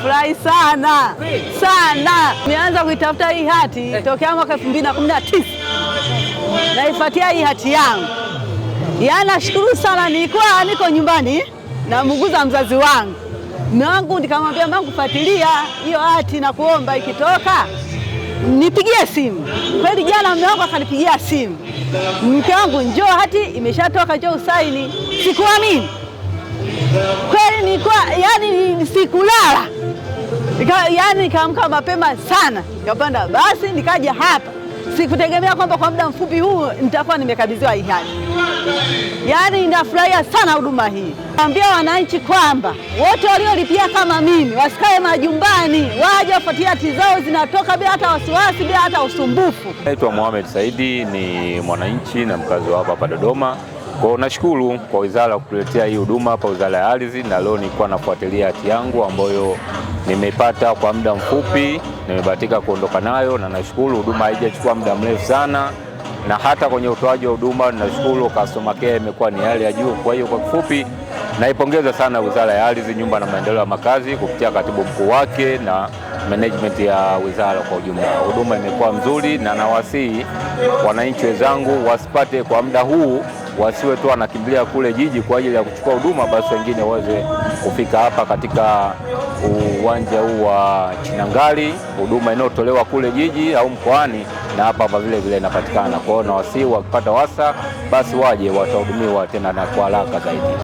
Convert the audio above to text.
Nimefurahi sana sana. Nimeanza kuitafuta hii hati tokea mwaka 2019 naifuatia hii hati yangu. Yaani nashukuru sana, nilikuwa niko nyumbani namuguza mzazi wangu, mume wangu, nikamwambia mangu, fuatilia hiyo hati na kuomba ikitoka nipigie simu. Kweli jana mume wangu akanipigia simu, mke wangu, njoo, hati imeshatoka, njoo usaini. Sikuamini kweli, nilikuwa yani sikulala, yani nikaamka mapema sana, nikapanda basi nikaja hapa. Sikutegemea kwamba kwa muda mfupi huu nitakuwa nimekabidhiwa hii hati. Yaani nafurahia sana huduma hii. Naambia wananchi kwamba wote waliolipia kama mimi wasikae majumbani, waje wafuatie hati zao, zinatoka bila hata wasiwasi, bila hata usumbufu. Naitwa Mohamed Saidi, ni mwananchi na mkazi wa hapa hapa Dodoma. Kwa nashukuru kwa wizara kutuletea hii huduma hapa Wizara ya Ardhi, na leo nilikuwa nafuatilia hati yangu ambayo nimeipata kwa muda mfupi, nimebahatika kuondoka nayo, na nashukuru huduma haijachukua muda mrefu sana, na hata kwenye utoaji wa huduma nashukuru customer care imekuwa ni hali ya juu. Kwa hiyo kwa kifupi, naipongeza sana Wizara ya Ardhi, Nyumba na Maendeleo ya Makazi kupitia katibu mkuu wake na management ya wizara kwa ujumla. Huduma imekuwa mzuri, na nawasihi wananchi wenzangu wasipate kwa muda huu, wasiwe tu wanakimbilia kule jiji kwa ajili ya kuchukua huduma, basi wengine waweze kufika hapa katika uwanja huu wa Chinangali. Huduma inayotolewa kule jiji au mkoani na hapa hapa vile vile inapatikana. Kwa hiyo nawasihi wakipata wasa, basi waje watahudumiwa tena na kwa haraka zaidi.